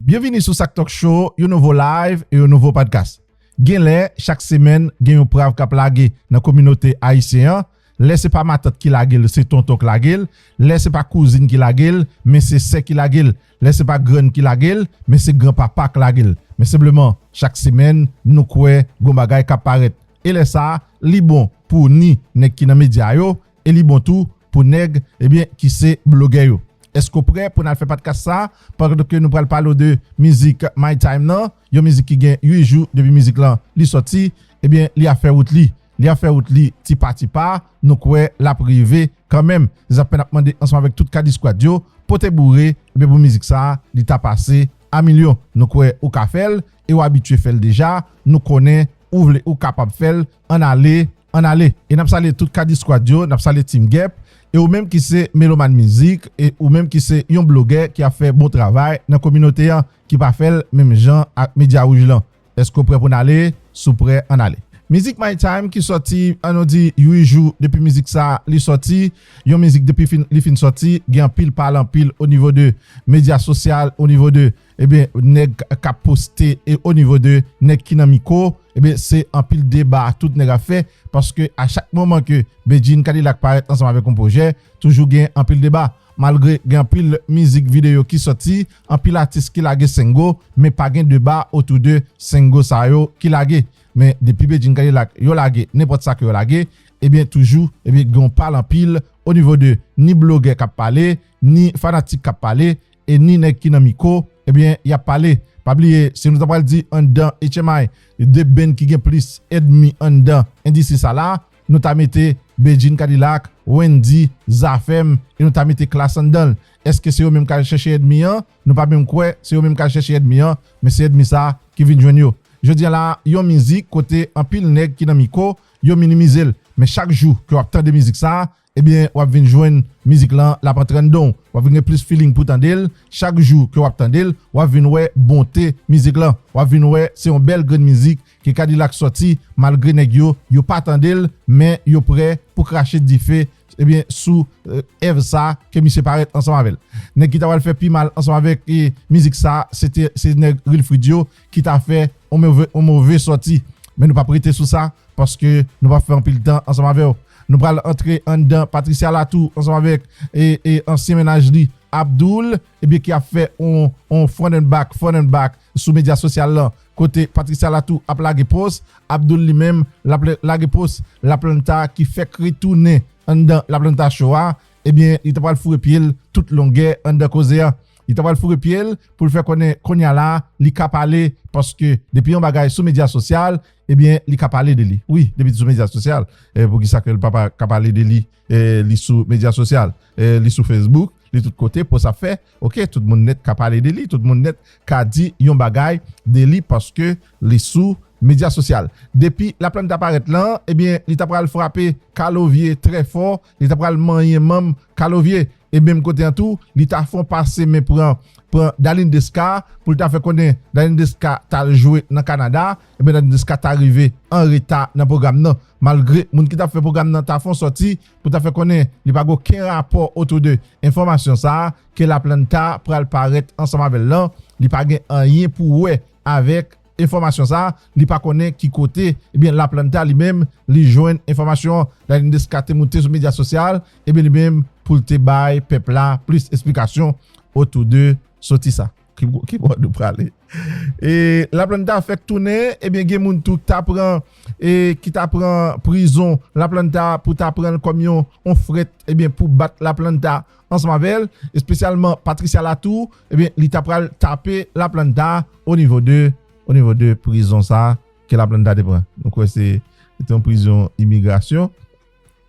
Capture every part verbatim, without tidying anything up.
Byenvini sou Sak Talk Show, yon nouvo live e yon nouvo podcast. Genlè, chak semèn, gen yon prav k ap lage nan kominote ayisyen an. Lè se pa matant ki lage l, se tonton k lage l. Lè se pa kouzin ki lage l, men se sè ki lage l. Lè se pa grann ki lage l, men se granpapa k lage l. Men senpleman, chak semèn, nou kwè gon bagay k ap parèt. E lè sa a, li bon pou ni nèg ki nan medya yo, e li bon tou pou nèg, ebyen, ki se blogè yo. Èske w prè pou n al fè podcast sa? Pandan ke nou pral pale w de mizik My Time nan, yon mizik ki gen uit jou depi mizik lan li sòti, ebyen, li ap fè wout li. Li ap fè wout li ti pa ti pa, nou kwè l ap rive kanmenm. Zafen ap mande ansanm avèk tout Kadi Squad yo, pote boure, ebyen, pou mizik sa, li ta pase a milyon. Nou kwè ou ka fè l, e w abitye fè l deja, nou konnen ou vle, ou kapab fè l, ann ale, ann ale. E n ap salye tout Kadi Squad yo, n ap salye Team Gep, e ou menm ki se meloman mizik, e ou menm ki se yon blogè ki ap fè bon travay nan kominote an, ki pa fè l menm jan ak Medya Wouj lan. Èske w prè pou n ale? Si w prè, ann ale. Mizik My Time ki sòti, ann nou di, uit jou depi mizik sa li sòti, yon mizik depi fin, li fin sòti, gen anpil pale anpil o nivo de medya sosyal, o nivo de, ebyen, nèg k ap poste, e o nivo de nèg ki nan mikwo, ebyen, se anpil deba tout nèg ap fè, paske a chak moman ke Bedjine Kadilak parèt ansanm avèk yon pwojè, toujou gen anpil deba. Malgre gen anpil mizik videyo ki sòti, anpil atis ki lage sengo, men pa gen deba otou de sengo sa yo ki lage. Men depi Bedjine Kadilak yo lage nenpòt sa ke yo lage, ebyen, toujou, ebyen, gen yon pale anpil o nivo de ni blogè k ap pale, ni fanatik k ap pale, e ni nèg ki nan mikwo, ebyen, y ap pale. Pa bliye, si nou ta pral di anndan H M I, de band ki gen plis ènmi anndan endistri sa la, nou ta mete Bedjine Kadilak, Wendy, Zafèm, e nou ta mete Klass anndan l. Èske se yo menm k al chèche ènmi an? Nou pa menm kwè se yo menm k al chèche ènmi an, men se ènmi sa ki vin jwenn yo. Jodi a la, yon mizik kote anpil nèg ki nan mikwo, yo minimize l. Men chak jou ke w ap tande mizik sa, ebyen, w ap vin jwenn mizik lan, l ap antre anndan w. W ap vin gen plis feeling pou tande l. Chak jou ke w ap tande l, w ap vin wè bonte mizik lan. W ap vin wè se yon bèl grenn mizik ke Kadilak sòti, malgre nèg yo, yo pa tande l, men yo prè pou krache dife, ebyen, sou, eh, èv sa ke misye parèt ansanm avè l. Nèg ki ta pral fè pi mal ansanm avèk, eh, mizik sa, se te, se nèg Real Fridge yo ki ta fè yon move, yon move sòti. Men nou p ap rete sou sa, paske nou p ap fè anpil tan ansanm avè w. Nou pral antre anndan Patricia Latou ansanm avèk, e, e ansyen mennaj li, Abdoul, ebyen, ki ap fè on, on front and back, front and back sou medya sosyal lan. Kote Patricia Latou ap lage post, Abdoul li menm, l ap lage post. Laplanta ki fèk retounen anndan Laplanta Show a, ebyen, li ta pral foure pye l tout longè anndan koze a. Li ta pral foure pye l pou l fè konnen kounye a la, li ka pale, paske depi yon bagay sou medya sosyal, ebyen, li ka pale de li. Wi, depi sou medya sosyal. E poukisa ke l pa, pa ka pale de li? E li sou medya sosyal, e li sou Facebook, li tout kote, post ap fè. Oke, tout moun nèt ka pale de li, tout moun nèt ka di yon bagay de li paske li sou medya sosyal. Depi Laplanta parèt lan, ebyen, li ta pral frape Kalovye trè fò, li ta pral manyen manm Kalovye. E menm kote an tou, li ta fè yon pase men pran, pran Darline Desca, pou l ta fè konnen Darline Desca t al jwe nan Kanada, ebyen, Darline Desca ta rive an reta nan pwogram nan. Malgre moun ki t ap fè pwogram nan ta fè yon sòti pou ta fè konnen li pa gen okenn rapò otou de enfòmasyon sa a, ke Laplanta pral parèt ansanm avè l lan, li pa gen anyen pou wè avèk enfòmasyon sa a, li pa konnen ki kote, ebyen, Laplanta li menm, li jwenn enfòmasyon an. Darline Desca te moute sou medya sosyal, ebyen, li menm pou l te bay pèp la plis esplikasyon otou de sòti sa. Ki, ki bò nou prale? E Laplanta fèk tounen, ebyen, gen moun tou ki ta pran, e ki ta pran prizon Laplanta pou ta pran l kòm yon, yon frèt, ebyen, pou bat Laplanta ansanm avè l, espesyalman Patricia Latou, ebyen, li ta pral tape Laplanta o nivo de, o nivo de prizon sa ke Laplanta te pran. Nou kwè se, se te yon prizon imigrasyon,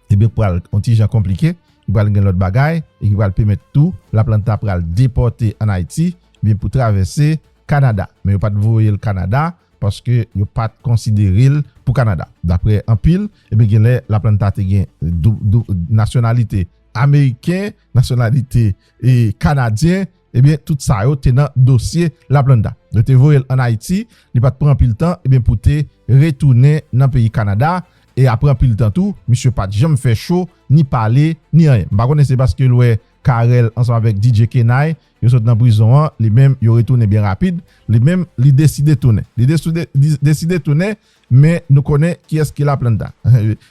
ebyen, pral yon ti jan konplike, li pral gen lòt bagay, e ki pral pèmèt tou Laplanta pral depòte ann Ayiti, ebyen, pou travèse Kanada. Men yo pa t voye l Kanada, paske yo pa t konsidere l pou Kanada. Daprè anpil, ebyen, genlè Laplanta te gen dou-, dou-, nasyonalite ameriken, nasyonalite, e, kanadyen, ebyen, tout sa yo te nan dosye Laplanta. Yo te voye l ann Ayiti, li pa t pran anpil tan, ebyen, pou te retounen nan peyi Kanada, e apre anpil tan tou, misye pa t janm fè cho, ni pale, ni anyen. M pa konnen se paske l wè Carel ansanm avèk D J Kenay, yo sot nan prizon an, li menm, yo retounen byen rapid. Li menm, li deside tounen. Li deside, li deside tounen, men nou konnen kiyès ki Laplanta.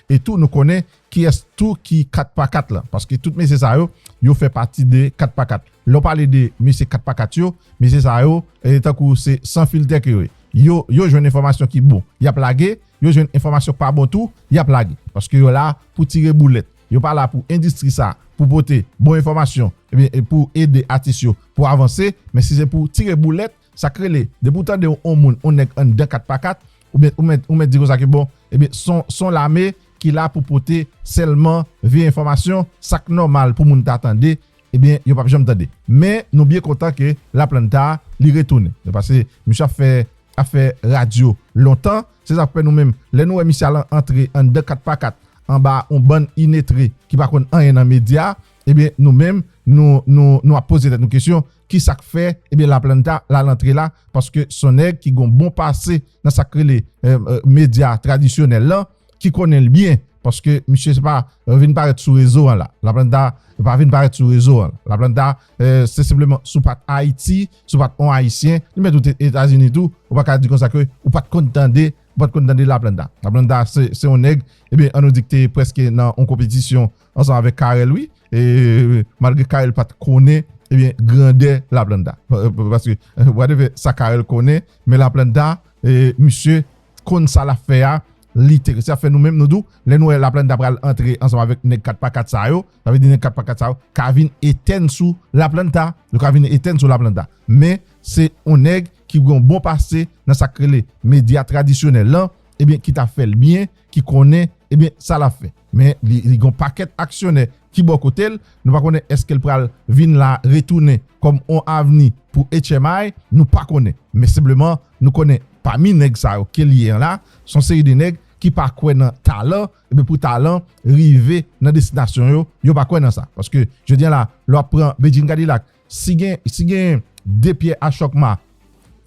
E tou, nou konnen kiyès tou ki kat pa kat lan. Paske tout mesye sa yo, yo fè pati de kat pa kat. Lè w pale de mesye kat pa kat yo, mesye sa yo, e, tankou se san filtè ke yo ye. Yo, yo jwenn enfòmasyon ki bon, y ap lage. Yo jwenn enfòmasyon k pa bon tou, y ap lage. Paske yo la pou tire boulèt. Yo pa la pou endistri sa, pou pote bon enfòmasyon, ebyen, e pou ede atis yo, pou avanse. Men si se pou tire boulèt, sa k rele, depi w tande yon moun, yon nèg anndan kat pa kat, ou mèt, ou mèt, ou mèt di konsa ke bon, ebyen, son, son lame ki la pou pote sèlman vye enfòmasyon, sa k nòmal pou moun ta tande, ebyen, yo p ap janm tande. Men, nou byen kontan ke Laplanta, li retounen. Paske misye ap fè, ap fè radyo lontan. Se sa k fè nou menm, lè nou wè misye al antre anndan kat pa kat, anba yon bann inetre ki pa konn anyen nan medya, ebyen, nou menm, nou, nou, nou ap poze tèt nou kesyon, ki sa k fè, ebyen, Laplanta, l al antre la, paske s on nèg ki gon bon pase nan sa k rele, e, e, medya tradisyonèl lan, ki konnen l byen, paske misye se pa, e, vin parèt sou rezo an la. Laplanta pa vin parèt sou rezo an la. Laplanta, e, se senpleman si w pa t Ayiti, si w pa t yon Ayisyen, li mèt ou te Etazini tou, ou pa ka di konsa ke ou pa t konn tande, ou pa t konn tande Laplanta. Laplanta se, se yon nèg, ebyen, an nou di k te prèske nan yon konpetisyon ansanm avèk Carel, wi. E malgre Carel pa t konnen, ebyen, grandè Laplanta. Pa-, pa-, paske, e, whatever sa Carel konnen, men Laplanta, e, misye konn sa l ap fè a, li te, sa fè nou menm, nou di w, lè nou wè Laplanta pral antre ansanm avèk nèg kat pa kat sa yo, sa vle di nèg kat pa kat sa yo ka vin etèn sou Laplanta, yo ka vin etèn sou Laplanta. Men, se yon nèg ki gen yon bon pase nan sa k rele medya tradisyonèl lan, ebyen, ki ta fè l byen, ki konnen, ebyen, sa l ap fè. Men, li, li gen yon pakèt aksyonè ki bò kote l, nou pa konnen èske l pral vin la retounen kòm yon avni pou H M I, nou pa konnen. Men senpleman, nou konnen pami nèg sa yo ke l ye an la, s on seri de nèg ki pa kwè nan talan, ebyen pou talan rive nan destinasyon yo, yo pa kwè nan sa. Paske, jodi a la, lè w ap pran Bedjine Kadilak, si gen, si gen de pyè a chòkma,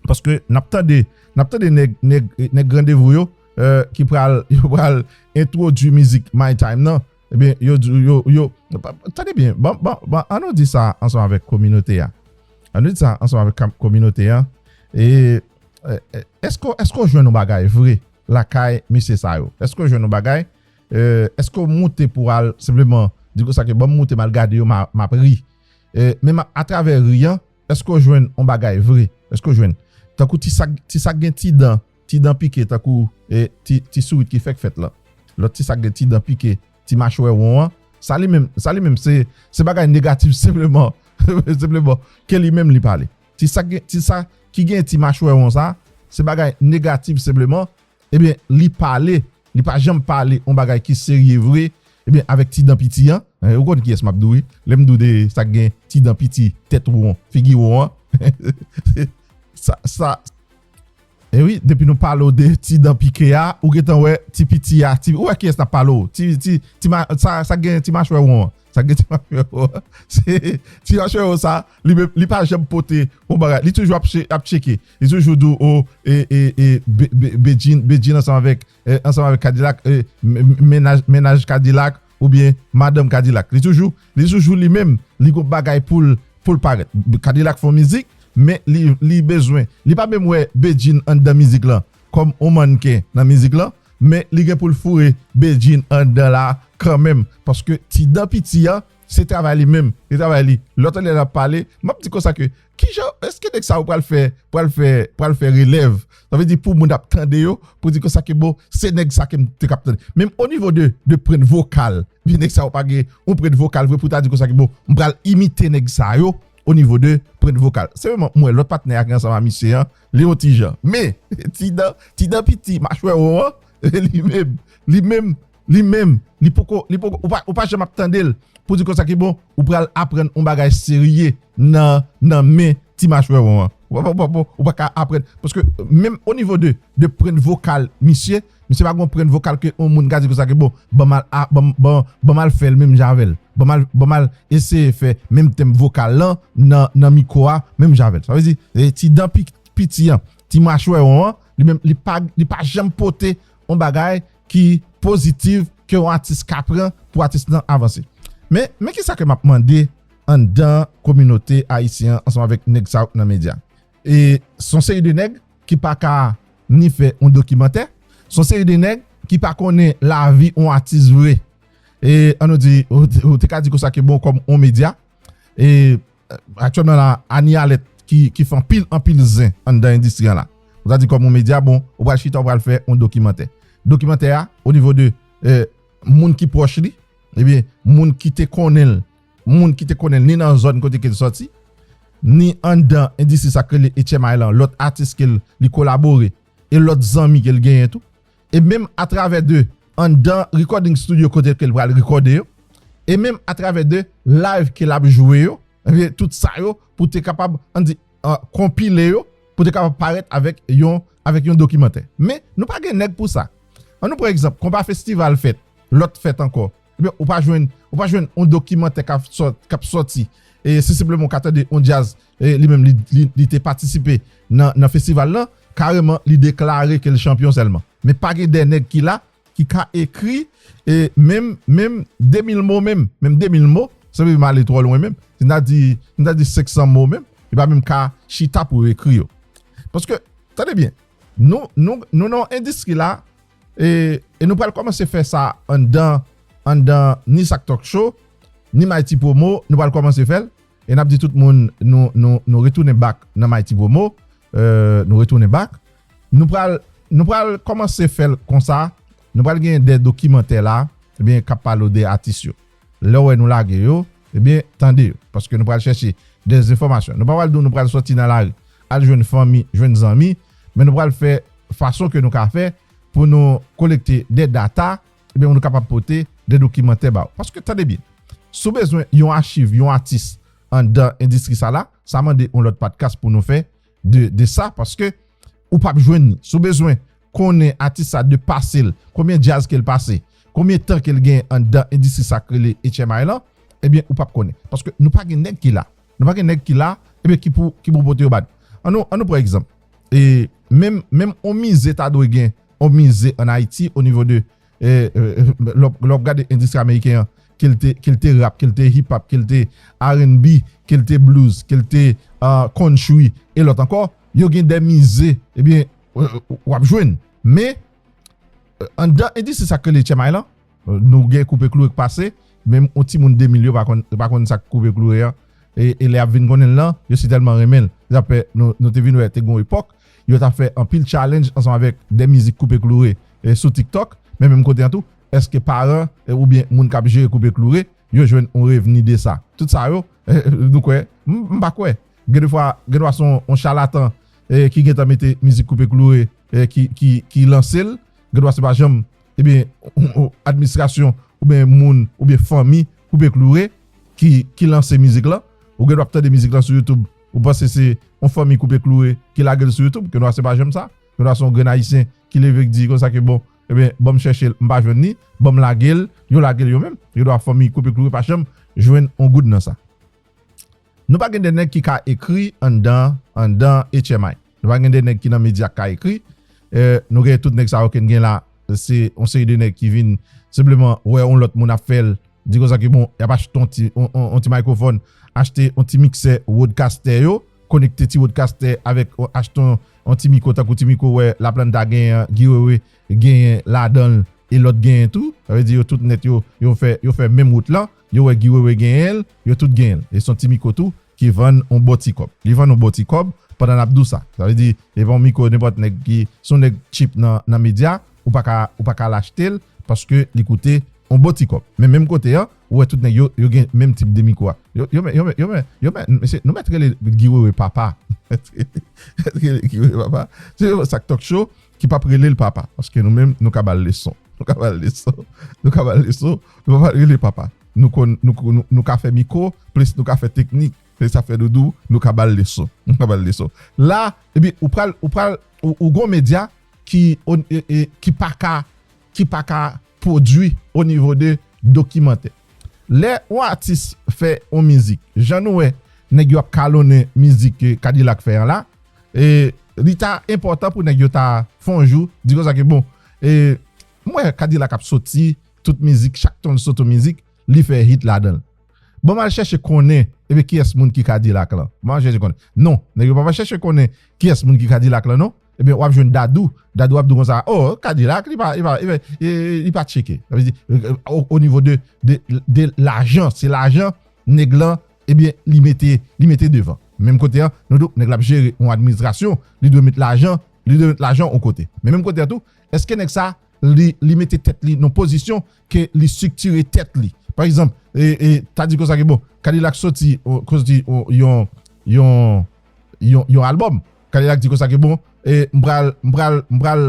paske n ap tande, n ap tande nèg, nèg, nèg randevou yo, e, ki pral, yo pral entwodui mizik My Time nan, ebyen, yo di, yo, yo, tande byen, ban, ban, ban, an nou di sa ansanm avèk kominote a. An nou di sa ansanm avèk kam-, kominote a. E, e, e, èske, èske w jwenn yon bagay vre lakay mesye sa yo? Èske w jwenn yon bagay? E, èske w moute pou w al senpleman di konsa ke ban m moute m al gade yo, m a, m ap ri? E, men m a, atravè ri an, èske w jwenn yon bagay vre? Èske w jwenn? Tankou ti sa, ti sa gen ti dan, ti dan pike, tankou, e, ti, ti sourit ki fèk fèt lan. Lòt ti sa gen ti dan pike, ti machwè won an. Sa li menm, sa li menm, se, se bagay negatif senpleman. Senpleman, ke li menm li pale. Ti sa gen, ti sa ki gen ti machwè won sa, se bagay negatif senpleman. Ebyen, li pale, li pa janm pale yon bagay ki serye vre, ebyen, avèk ti dan piti an, e, ou konn kiyès m ap di w, wi. Lè m di w de sa k gen ti dan piti, tèt won, figi won an. Sa, sa, e wi, depi nou pale w de ti dan pike a, ou gentan wè ti piti a, ti, ou wè kiyès n ap pale w, ti, ti, ti ma-, sa, sa k gen ti machwè won an. Sa k gen ti machwè won an. Se, ti machwè won sa, li menm, li pa janm pote yon bagay. Li toujou ap che-, ap tcheke. Li toujou di w, o, e, e, e, Be-, Be-, Bedjine, Bedjine ansanm avèk, e, ansanm avèk Kadilak, e, m-, m-, mennaj, mennaj Kadilak, oubyen madanm Kadilak. Li toujou, li toujou li menm, li gon bagay pou l, pou l parèt. Kadilak fè yon mizik, men li, li bezwen, li pa menm wè Bedjine anndan mizik lan kòm yon mannken nan mizik lan, men li gen pou l foure Bedjine anndan la kanmenm, paske ti dan piti an, se travay li menm, se travay li. Lòt lè l ap pale, m ap di konsa ke, kijan, èske nèg sa yo pral fè, pral fè, pral fè relèv? Sa vle di pou moun ap tande yo, pou di konsa ke bon, se nèg sa ke m te k ap tande. Menm o nivo de, de prenn vokal, epi nèg sa yo pa gen yon prenn vokal vre pou ta di konsa ke bon, m pral imite nèg sa yo o nivo de prenn vokal. Se menm mwen, lòt patnè a ki ansanm a misye an, li yon ti jan. Men, ti dan, ti dan piti, machwè won an, li menm, li menm, li menm, li poko, li poko, ou pa, ou pa janm ap tande l pou di konsa ki bon, ou pral aprann yon bagay serye nan, nan men ti machwè won an. Ou pa, ou pa, ou pa, ou pa ka aprann. Paske menm o nivo de, de prenn vokal misye, misye pa gon prenn vokal ke yon moun ka di konsa ke bon, ban m al, a, ban, ban, ban m al fè l menm jan avè l. Ban m al, ban m al eseye fè menm tenb vokal lan nan, nan mikwo a, menm jan avè l. Sa vle di, e, ti dan pi-, piti an, ti machwè won an, li menm, li pa, li pa janm pote yon bagay ki pozitif ke yon atis ka pran pou atis lan avanse. Men, men kisa ke m ap mande anndan kominote ayisyen an ansanm avèk nèg sa yo k nan medya. E se yon seri de nèg ki pa ka ni fè yon dokimantè, se yon seri de nèg ki pa konnen lavi yon atis vre. E ann nou di, ou te, ou te ka di konsa ke bon, kòm yon medya, e aktyèlman la, Anie Alerte ki, ki fè anpil, anpil zen anndan endistri an la. Ou ta di kòm yon medya, bon, ou pral chita, ou pral fè yon dokimantè. Dokimantè a, o nivo de eh, moun ki pwòch li, ebyen, moun ki te konnen l, moun ki te konnen l, ni nan zòn kote ke l sòti, ni anndan endistri sa k rele H M I lan, lòt atis ke l, li kolabore, e lòt zanmi ke l genyen tou. E menm atravè de, anndan recording studio kote ke l pral rekòde yo, e menm atravè de live ke l ap jwe yo, ebyen, tout sa yo, pou te kapab, ann di, ah, konpile yo, pou te kapab parèt avèk yon, avèk yon dokimantè. Men, nou pa gen nèg pou sa. Ann nou pran egzanp, konba festival fèt, lòt fèt ankò. Ebyen, ou pa jwenn, ou pa jwenn yon dokimantè k ap sò-, k ap sòti. E si senpleman ou ka tande yon djaz, e li menm, li, li, li te patisipe nan, nan festival lan, kareman, li deklare ke l chanpyon sèlman. Men pa gen de nèg ki la, ki ka ekri, e menm, menm de mil mo menm, menm de mil mo, sanble m ale twò lwen menm, si m ta di, si m ta di senk san mo menm, li pa menm ka chita pou yo ekri yo. Paske, tande byen, nou, nou, nou nan yon endistri la, e, e nou pral kòmanse fè sa anndan, anndan ni Sak Talk Show, ni Mighty Promo, nou pral kòmanse fè l, e n ap di tout moun, nou, nou, nou retounen back nan Mighty Promo, eh, nou retounen back. Nou pral, nou pral kòmanse fè l konsa, nou pral gen de dokimantè la, ebyen, k ap pale de atis yo. Lè w wè nou lage yo, ebyen, tande yo, paske nou pral chèche de enfòmasyon. Nou pa pral di w nou pral sòti nan lari, al jwenn fanmi, jwenn zanmi, men nou pral fè fason ke nou ka fè pou nou kolekte de data, ebyen, pou nou kapab pote de dokimantè ba w. Paske, tande byen, si w bezwen yon achiv, yon atis anndan endistri sa la, sa mande yon lòt podcast pou nou fè de, de sa, paske ou p ap jwenn li. Si w bezwen konnen atis sa de pase l, konbyen djaz ke l pase, konbyen tan ke l gen anndan endistri sa k rele H M I lan, ebyen, ou p ap konnen. Paske nou pa gen nèg ki la. Nou pa gen nèg ki la, ebyen, ki pou, ki pou pote yo ba nou. Ann nou, ann nou pran egzanp. E menm, menm yon mize ta dwe gen, yon mize ann Ayiti, o nivo de, e, e, lè w, lè w ap gade endistri ameriken an, ke l te, ke l te rap, ke l te hip hop, ke l te R and B, ke l te blues, ke l te, ah, country, e lòt ankò, yo gen de mize, ebyen, w, w ap jwenn. Men, eh, anndan endistri sa k rele H M I lan, eh, nou gen Koupe Kloure k pase, menm yon timoun de mil yo pa konn, pa konn sa k Koupe Kloure an. E, e lè y ap vin konnen l lan, yo sitèlman renmen l. Sa fè, nou, nou te vin wè, te gen yon epòk, yo t ap fè anpil challenge ansanm avèk de mizik Koupe Kloure, eh, sou TikTok, men menm kote an tou, èske paran, eh, oubyen moun k ap jere Koupe Kloure, yo jwenn yon revni de sa? Tout sa yo, eh, nou kwè? M, m pa kwè. Gen de fwa, gen dwa se yon, yon chalatan, eh, ki gentan mete mizik Koupe Kloure, eh, ki, ki, ki lanse l. Gen dwa se pa janm, ebyen, administrasyon oubyen moun, oubyen fanmi Koupe Kloure ki, ki lanse mizik lan. Ou gen dwa ap tande mizik lan sou YouTube, ou panse se yon fanmi Koupe Kloure ki lage l sou YouTube. Gen dwa se pa janm sa. Gen dwa se yon grenn ayisyen ki leve k di konsa ke bon, ebyen, ban m chèche l, m pa jwenn li, ban m lage l, yo lage l yo menm. Gen dwa fanmi Koupe Kloure pa janm jwenn yon goud nan sa. Nou pa gen de nèg ki ka ekri anndan, anndan H M I. Nou pa gen de nèg ki nan medya k ka ekri. Eh, nou gen tout nèg sa yo ke n gen la, se yon seri de nèg ki vin senpleman wè yon lòt moun ap fè l, di konsa ke bon, y ap achte yon ti, yon, yon, yon ti mikrofòn, achte yon ti miksè, rodecaster yo, konekte ti rodecaster avèk, achte yon, yon ti mikwo, tankou ti mikwo, wè, Laplanta genyen an, Guy Wewe genyen ladan l, e lòt genyen tou. Sa vle di yo tout nèt yo, yo fè, yo fè menm wout lan. Yo wè Guy Wewe genyen l, yo tout genyen l. E se yon ti mikwo tou ki vann yon bon ti kòb. Li vann yon bon ti kòb pandan n ap di w sa. Sa vle di, e pa yon mikwo nenpòt nèg ki, se yon nèg cheap nan, nan medya, ou pa ka, ou pa ka al achte l paske li koute yon bon ti kòb. Men menm kote an, ou wè tout nèg yo, yo gen menm tip de mikwo a. Yo, yo, men, yo, men, yo, men, yo, men, mesye, nou mèt rele Guy Wewe papa. Mèt rele Guy Wewe papa. Se Sak Talk Show ki p ap rele l papa. Paske nou menm, nou ka ba l leson. Nou ka ba l leson. Nou ka ba l leson. Nou pa pral rele papa. Nou konn, nou, nou, nou ka fè mikwo, plis nou ka fè teknik, plis sa fè doudou, nou ka ba l leson. Nou ka ba l leson. La, epi, ou pral, ou pral, ou, ou gon medya ki, e, e, ki pa ka, ki pa ka pwodui o nivo de dokimantè. Lè yon atis fè yon mizik, jan nou wè nèg yo ap kalonnen mizik ke Kadilak fè an la, e li ta enpòtan pou nèg yo ta fè yon jou di konsa ke bon, e m wè Kadilak ap soti tout mizik, chak tan l soti yon mizik, li fè hit ladan l. Bon, m al chèche konnen, ebyen, kiyès moun ki Kadilak lan. Bon, m al chèche konnen. Non, nèg yo pa, pa chèche konnen kiyès moun ki Kadilak lan, non. Ebyen, w ap jwenn Dadou. Dadou ap di w konsa, oh, Kadilak, li pa, li pa, li pa, li, li pa tcheke. Sa vle di, o, o nivo de, de, de lajan, se lajan, nèg lan, ebyen, li mete, li mete devan. Menm kote an, nou di w, nèg la ap jere yon administrasyon, li dwe met lajan, li dwe met lajan yon kote. Men menm kote an tou, èske nèg sa, li, li mete tèt li nan pozisyon ke li estriktire tèt li? Pa egzanp, e, e, ta di konsa ke bon, Kadilak soti, o, soti, o, yon, yon, yon, yon albòm. Kadilak di konsa ke bon, e, m pral, m pral, m pral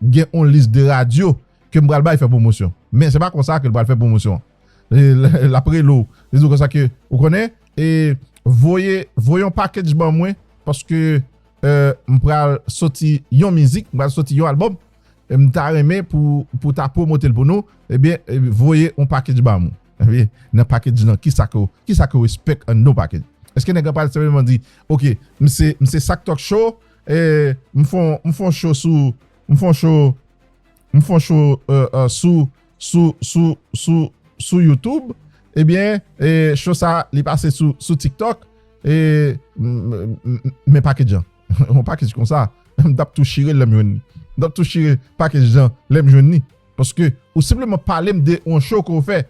gen yon lis de radyo ke m pral bay fè pwomosyon. Men se pa konsa ke l pral fè pwomosyon. E, l, l ap rele w, li di w konsa ke, ou konnen, e, voye, voye yon package ban mwen, paske, e, m pral soti yon mizik, m pral soti yon albòm, e m ta renmen pou, pou ta pwomote l pou nou, ebyen, e, voye yon package ban mwen. Ebyen, nan package lan, kisa ke w, kisa ke w expect anndan yon package? Èske nèg la pral senpleman di, ok, m se, m se Sak Talk Show, e, m fè yon, m fè yon show sou, m fè yon show, m fè yon show, e, e, sou, sou, sou, sou, sou YouTube, ebyen, e, show sa, li pase sou, sou TikTok, e, m, m, m, men package lan. Yon package konsa, m t ap tou chire l lè m jwenn li. M t ap tou chire package lan lè m jwenn li. Paske ou senpleman pale m de yon show ke w fè.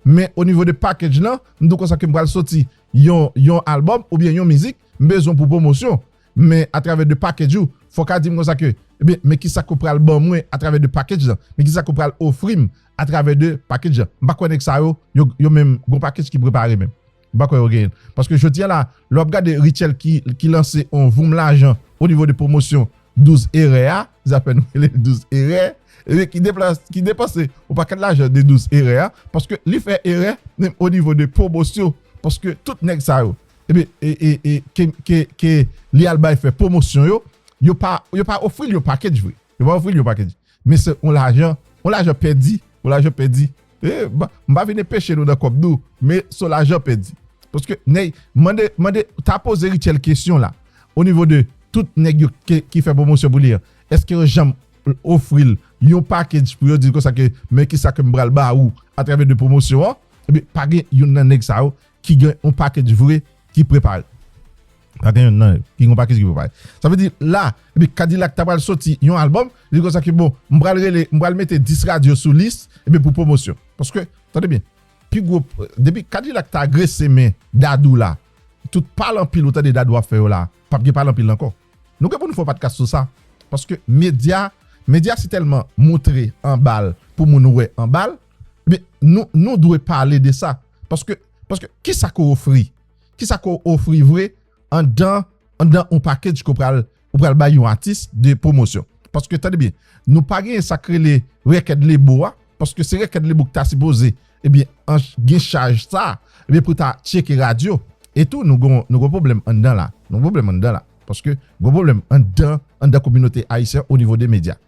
Men o nivo de package lan, m di w konsa ke m pral soti yon, yon albòm oubyen yon mizik, m bezwen pou pwomosyon. Men atravè de package ou, fò w ka di m konsa ke, ebyen, men kisa ke w pral ban mwen atravè de package lan? Men kisa ke w pral ofri m atravè de package lan? M pa kwè nèg sa yo, yo, yo menm, gon package ki prepare menm. M pa kwè yo genyen l. Paske jodi a la, lè w ap gade Rutshelle ki, ki lanse yon voum lajan o nivo de pwomosyon douz erè a, zafè nou rele l douz erè, ebyen, ki deplas-, ki depanse yon pakèt lajan de douz erè a, paske li fè erè menm o nivo de pwomosyon, paske tout nèg sa yo, ebyen, e, e, e, ke, ke, ke li al bay fè pwomosyon yo, yo pa, yo pa ofri l yon package vre. Yo pa ofri l yon package. Men se yon lajan, yon lajan pèdi, yon lajan pèdi. E, ba, m pa vin enpeche nou nan kòb nou, men se yon lajan pèdi. Paske, nèg, mande, mande, ta poze Rutshelle kesyon la. O nivo de tout nèg yo ke, ki fè pwomosyon pou li an, èske yo janm ofri l yon package pou yo di l konsa ke, men kisa ke m pral ba ou atravè de pwomosyon an? Ebyen, pa gen youn nan nèg sa yo ki gen yon package vre ki prepare. Pa gen youn nan yo ki gen yon package ki prepare. Sa vle di, la, epi Kadilak ta pral soti yon albòm, li di konsa ke, bon, m pral rele, m pral mete dis radyo sou lis, epi pou pwomosyon. Paske, tande byen, pi gwo, depi Kadilak ta grese men Dadou la, tout pale anpil ou tande Dadou ap fè yo la, p ap gen pale anpil ankò. Nou gen pou nou fè yon podcast sou sa. Paske medya, medya si tèlman moutre anba l pou moun wè anba l, men nou, nou dwe pale de sa. Paske, paske kisa ke w ofri? Kisa ke w ofri vre anndan, anndan yon package ke w pral, ou pral bay yon atis de pwomosyon? Paske, tande byen, nou pa gen sa k rele rèkèd lebo a, paske se rèkèd lebo ki ta sipoze, ebyen, an, gen chaj sa, ebyen, pou ta tcheke radyo. E tou, nou gon, nou gon pwoblèm anndan la. Nou gon pwoblèm anndan la. Paske gon pwoblèm anndan, anndan kominote ayisyen o nivo de medya.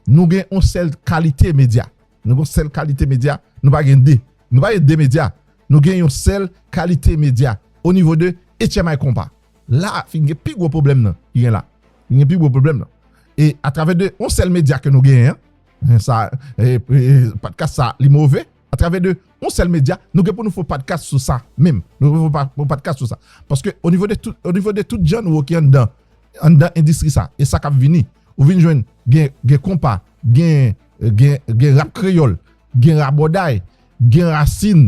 Nou gen yon sèl kalite medya. Nou gen yon sèl kalite medya. Nou pa gen de. Nou pa gen de medya. Nou gen yon sèl kalite medya o nivo de H M I Konpa. La, fin gen pi gwo pwoblèm nan ki gen la. Fin gen pi gwo pwoblèm nan. E atravè de yon sèl medya ke nou genyen an, sa, e, e, podcast sa, li move. Atravè de yon sèl medya, nou gen pou nou fè yon podcast sou sa menm. Nou gen pou fè pa-, yon podcast sou sa. Paske o nivo de tout, o nivo de tout djanwo ki anndan, anndan endistri sa, e sa k ap vini, ou vin jwenn gen, gen konpa, gen, gen, gen rap kreyòl, gen rabòday, gen rasin,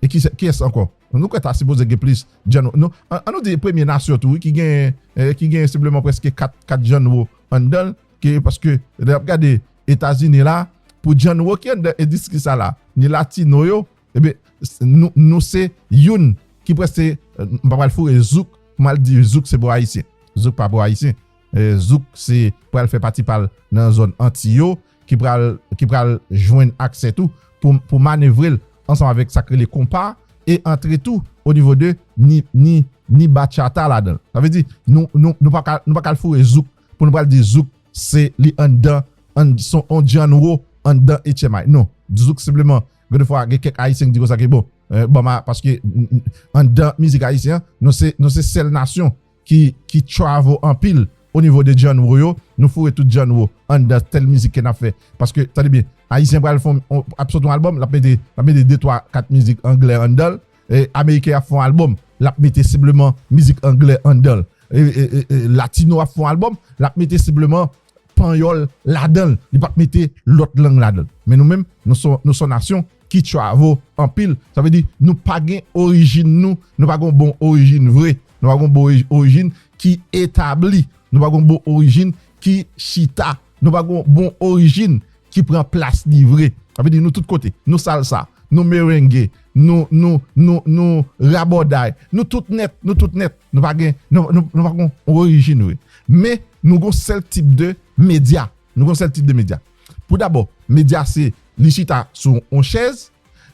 e ki, kiyès ankò? Nou kwè ta sipoze gen plis djanwo. Nou, an, an nou di premye nasyon tou, wi, ki gen, eh, ki gen senpleman prèske kat, kat djanwo anndan l, ke, paske, lè n ap gade Etazini la, pou djanwo ki anndan endistri sa la, ni latino yo, ebyen, s-, nou, nou se youn ki prèske, eh, m pa pral foure zouk, m al di zouk se pou ayisyen. Zouk pa pou ayisyen. Eh, zouk se pral fè pati pa l nan zòn Antiy yo, ki pral, ki pral jwenn aksè tou pou, pou manevre l ansanm avèk sa k rele konpa e antre tou o nivo de ni, ni, ni bachata ladan l. Sa vle di, nou, nou, nou pa ka, nou pa ka al foure zouk pou nou pral di zouk se li anndan, ann-, se yon djanwo anndan H M I. Non, zouk senpleman, gen de fwa, gen kèk ayisyen ki di konsa ke bon, eh, bon, ma, paske, n-, n-, anndan mizik ayisyen an, nou se, nou se sèl nasyon ki, ki travel anpil o nivo de djanwo yo, nou foure tout djanwo anndan tèl mizik ke n ap fè. Paske, tande byen, ayisyen pral fè yon, ap sot yon albòm, l ap mete, l ap mete de, twa, kat mizik anglè anndan l, E, ameriken ap fè yon albòm, l ap mete senpleman mizik anglè anndan l. E, e, e, e, latino ap fè yon albòm, l ap mete senpleman panyòl ladan l. Li p ap mete lòt lang ladan l. Men nou menm, nou se, nou se yon nasyon ki travel anpil. Sa vle di, nou pa gen orijin nou, nou pa gen yon bon orijin vre. Nou pa gen yon bon ori- orijin ki etabli. Nou pa gen yon bon orijin ki chita. Nou pa gen yon bon orijin ki pran plas li vre. Sa vle di nou tout kote. Nou salsa, nou merengue, nou, nou, nou, nou rabòday. Nou tout nèt, nou tout nèt. Nou pa gen, nou, nou, nou pa gen yon orijin vre. Men, nou gon sèl tip de medya. Nou gon sèl tip de medya. Pou dabò, medya se li chita sou yon chèz.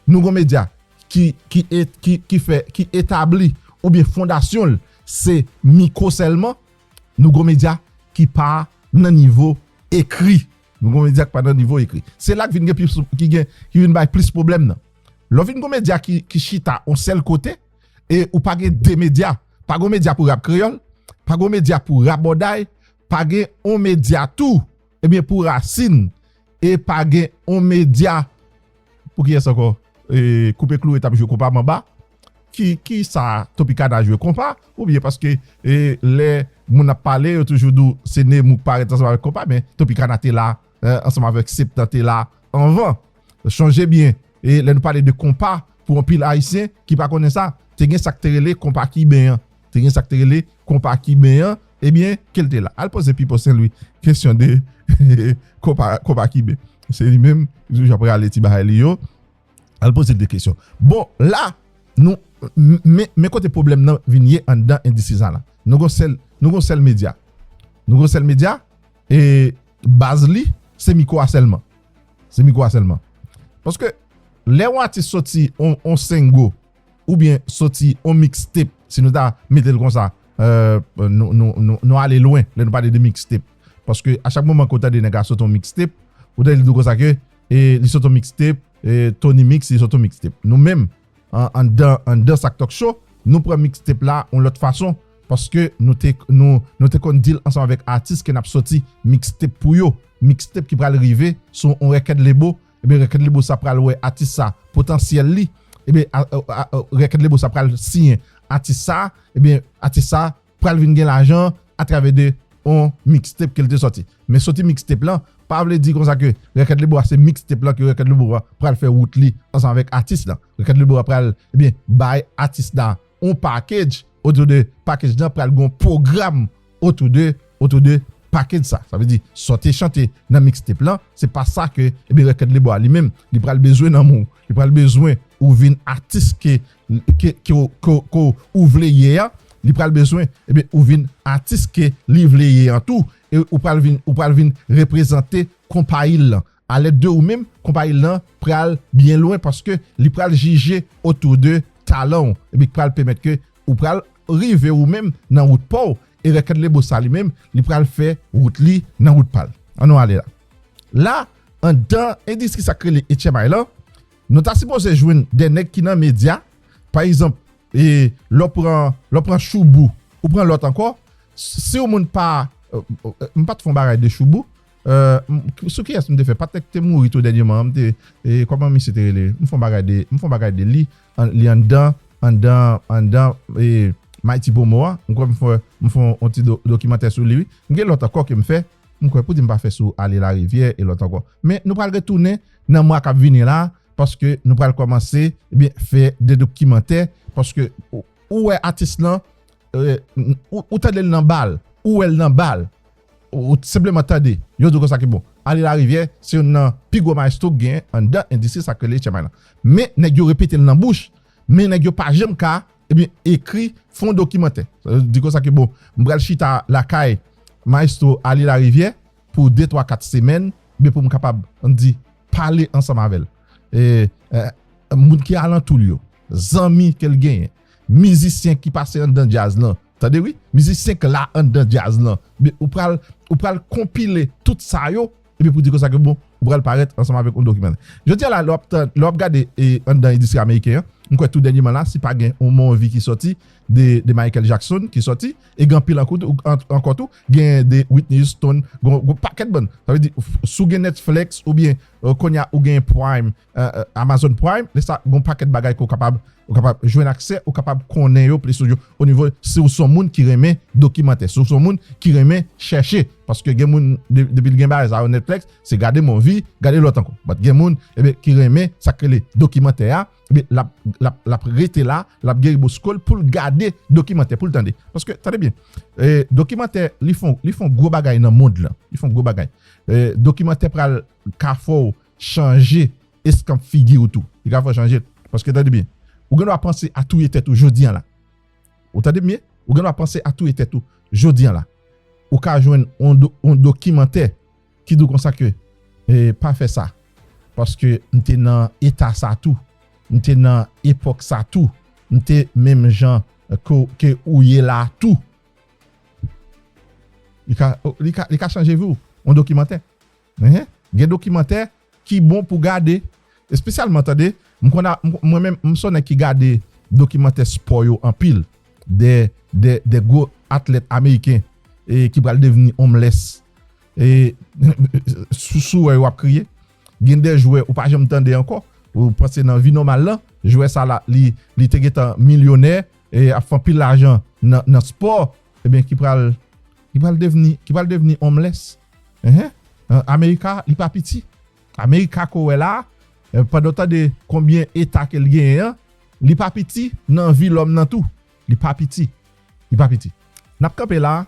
Nou gon medya ki, ki, e- ki, ki fè, ki etabli oubyen fondasyon l se mikwo sèlman. Nou gon medya ki pa nan nivo ekri. Nou gon medya ki pa nan nivo ekri. Se la k vin gen plis, ki gen, ki vin bay plis pwoblèm nan. Lè w vin gon medya ki, ki chita yon sèl kote, e ou pa gen de medya, pa gon medya pou rap kreyòl, pa gon medya pou rabòday, pa gen yon medya tou, ebyen pou rasin, e pa gen yon medya pou kiyès ankò? E, Koupe Kloure t ap jwe konpa manba. Ki, ki sa Topicana jwe konpa? Oubyen paske, e, lè moun ap pale, yo toujou di w se Nemou k parèt ansanm avèk konpa, men Topicana te la, e, ansanm avèk Septan te la anvan. Sonje byen, e lè nou pale de konpa, pou anpil Ayisyen ki pa konnen sa, te gen sa k te rele konpa kiben an. Te gen sa k te rele konpa kiben an, ebyen, ke l te la. Al poze Pipo Sen Lwi kesyon de konpa, konpa kiben. Se li menm, li toujou ap rale ti bagay li yo. Al poze l de kesyon. Bon, la, nou, m- men, men kote pwoblèm nan vin ye anndan endistri sa la. Nou gon sèl, nou gon sèl medya. Nou gon sèl medya, e baz li, se mikwo a sèlman. Se mikwo a sèlman. Paske, lè yon atis soti on, on single, oubyen soti on mixtape, si nou ta mete l konsa, e, nou, nou, nou, nou ale lwen, lè nou pale de mixtape. Paske, a chak moman ke w tande nèg la soti on mixtape, ou tande l di w konsa ke, e, li soti on mixtape, e, Tony Mix, li soti on mixtape. Nou menm, an- anndan, anndan Sak Talk Show, nou pran mixtape la yon lòt fason, paske nou te, nou, nou te konn deal ansanm avèk atis ke n ap soti mixtape pou yo. Mixtape ki pral rive sou yon record label, ebyen, record label sa pral wè atis sa, potansyèl li, ebyen, a- a- a- record label sa pral siyen atis sa, ebyen, atis sa pral vin gen lajan atravè de yon mixtape ke l te soti. Men soti mixtape lan, pa vle di konsa ke record label a se mixtape lan ke record label a pral fè wout li ansanm avèk atis lan. Record label a pral, ebyen, bay atis la yon package, otou de package lan pral gen yon pwogram otou de, otou de package sa. Sa vle di, sa w te chante nan mixtape lan, se pa sa ke, ebyen, record label a li menm, li pral bezwen nan men w. Li pral bezwen ou vin atis ke, ke, ke, ke, ke ou vle ye a. Li pral bezwen, ebyen, ou vin atis ke li vle ye an tou. E ou pral vin, ou pral vin reprezante konpayi l lan. Alèd de ou menm, konpayi l lan pral byen lwen paske li pral jije otou de talan w. Epi pral pèmèt ke ou pral rive ou menm nan wout pa w. E record label sa li menm, li pral fè wout li nan wout pa l. Ann nou ale la. La, anndan endistri sa k rele H M I lan, nou ta sipoze jwenn de nèg ki nan medya. Pa egzanp, e, lè w pran, lè w pran Choubou, ou pran lòt ankò. Si yon moun pa, e, e, m pa t fè yon bagay de Choubou. E, m- sou kiyès m te fè? Pa t nèg te mouri tou dènyèman an, m te, e, kòman misye te rele? M fè yon bagay de, m fè yon bagay de li, an- li anndan, anndan, anndan, e, Mighty Promo a. M kwè m fè, m fè yon ti do- dokimantè sou li, wi. M gen lòt ankò ke m fè. M kwè pou di m pa fè sou Ale Larivyè e lòt ankò. Men nou pral retounen nan mwa k ap vini la, paske nou pral kòmanse, ebyen, fè de dokimantè, paske ou, ou wè atis lan, e, ou, ou tande l nan bal, ou wè l nan bal, ou, ou senpleman tande, yo di w konsa ke bon, Ale Larivyè se youn nan pi gwo maestro k genyen anndan endistri sa k rele H M I lan. Men nèg yo repete l nan bouch, men nèg yo pa janm ka, ebyen, ekri, fè yon dokimantè. Sa vle di konsa ke bon, m pral chita lakay maestro Ale Larivyè pou de, twa, kat semèn, men pou m kapab, ann di, pale ansanm avè l. E, e, moun ki alantou l yo, zanmi ke l genyen, mizisyen ki pase anndan djaz lan, tande wi, mizisyen k la anndan djaz lan, men ou pral, ou pral konpile tout sa yo, epi pou di konsa ke bon, ou pral parèt ansanm avèk yon dokimantè. Jodi a la, lè w ap tan- lè w ap gade, e, anndan endistri ameriken an, m kwè tou dènyèman la, si pa gen yon movie ki sòti, de, de Michael Jackson ki sòti, e gen anpil ankò tou, an- ankò tou, gen de Whitney Houston, gon, gon pakèt bann. Sa vle di, f- si w gen Netflix oubyen euh, kounye a ou gen Prime, euh, euh, Amazon Prime, lè sa gon pakèt bagay ke w kapab ou kapab jwenn aksè, ou kapab konnen yo plis yo o nivo si w se yon moun ki renmen dokimantè, si w se yon moun ki renmen chèche, paske gen moun de- depi l gen bagay sa yo Netflix, se gade movie, gade lòt ankò. But gen moun ebyen ki renmen sa k rele dokimantè a, ebyen l ap l ap l ap rete la, l ap geri bosko l pou l gade dokimantè, pou l tande. Paske tande byen, eh, dokimantè li fon li fon gwo bagay nan mond lan, li fon gwo bagay. Eh, dokimantè pral ka fè w chanje eskanp figi w tou. Li ka fè w chanje. Paske tande byen, ou gen dwa panse a touye tèt ou jodi an la. Ou tande byen? Ou gen dwa panse a touye tèt ou jodi an la. Ou ka jwenn yon do- yon dokimantè ki di w konsa ke eh, pa fè sa. Paske m te nan eta sa tou. M te nan epòk sa tou. M te menm jan ke, ke ou ye la tou. Li ka, li ka, li ka chanje vi w. Yon dokimantè. Enhen. Gen dokimantè ki bon pou gade. Espesyalman, tande, m konn a- m- mwen menm, m se yon nèg ki gade dokimantè spò yo anpil. De, de, de gwo atlèt ameriken e ki pral devni homeless. E sou sou wè yo ap kriye. Gen de jwè ou pa janm tande ankò. Ou panse nan vi nòmal lan, jwè sa la, li, li te gentan milyonè e ap fè anpil lajan nan, nan spò. Ebyen, ki pral, ki pral devni, ki pral devni homeless. Enhen. An- Amerika, li pa piti. Amerika ke w wè la, eh, pandan w tande konbyen eta ke l genyen an, li pa piti nan vi lòm nan tou. Li pa piti. Li pa piti. N ap kanpe la,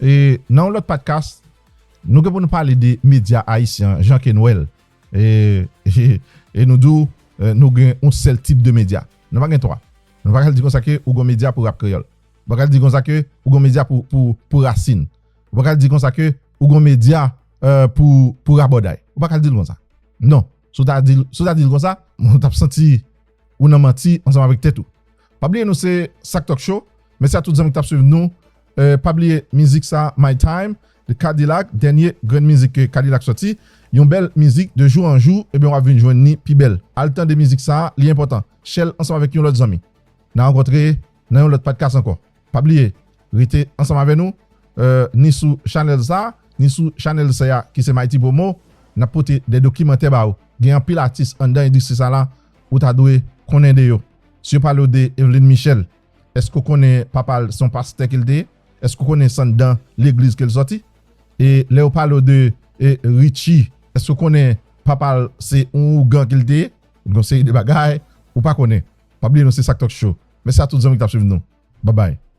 e nan yon lòt podcast, nou gen pou nou pale de medya ayisyen an, jan ke n wè l. E, e, e nou di w, eh, nou gen yon sèl tip de medya. Nou pa gen twa. Nou pa ka di konsa ke ou gen yon medya pou rap kreyòl. Ou pa ka di konsa ke ou gen yon medya pou, pou, pou rasin. Ou pa ka di konsa ke ou gen yon medya eh, pou, pou rabòday. Ou pa ka di l konsa. Non. Si w ta di l si w ta di l konsa, ou t ap santi ou nan manti ansanm avèk tèt ou. Pa bliye nou se Sak Talk Show. Mèsi a tout zanmi ki t ap swiv nou. Eh, pa bliye mizik sa, My Time, de Cadillac, dènye grenn mizik ke Cadillac sòti. Yon bèl mizik, de jou an jou, ebyen w ap vin jwenn ni pi bèl. Al tande mizik sa, li enpòtan. Share l ansanm avèk yon lòt zanmi. N a rankontre nan yon lòt podcast ankò. Pa bliye, rete ansanm avè nou, eh, ni sou chanèl sa, ni sou chanèl sa a ki se Mighty Promo. N ap pote de dokimantè ba ou. Gen anpil atis anndan endistri sa la, ou ta dwe konnen de yo. Si yo pale w de Evelyn Michel, èske w konnen papa l se yon pastè ke l te ye? Èske w konnen se anndan legliz ke l sòti? E lè yo pale w de, eh, Richie, èske w konnen papa l se yon ougan ke l te ye? Gen yon seri de bagay ou pa konnen. Pa bliye nou se Sak Talk Show. Mèsi a tout zanmi ki t ap swiv nou. Bye bye.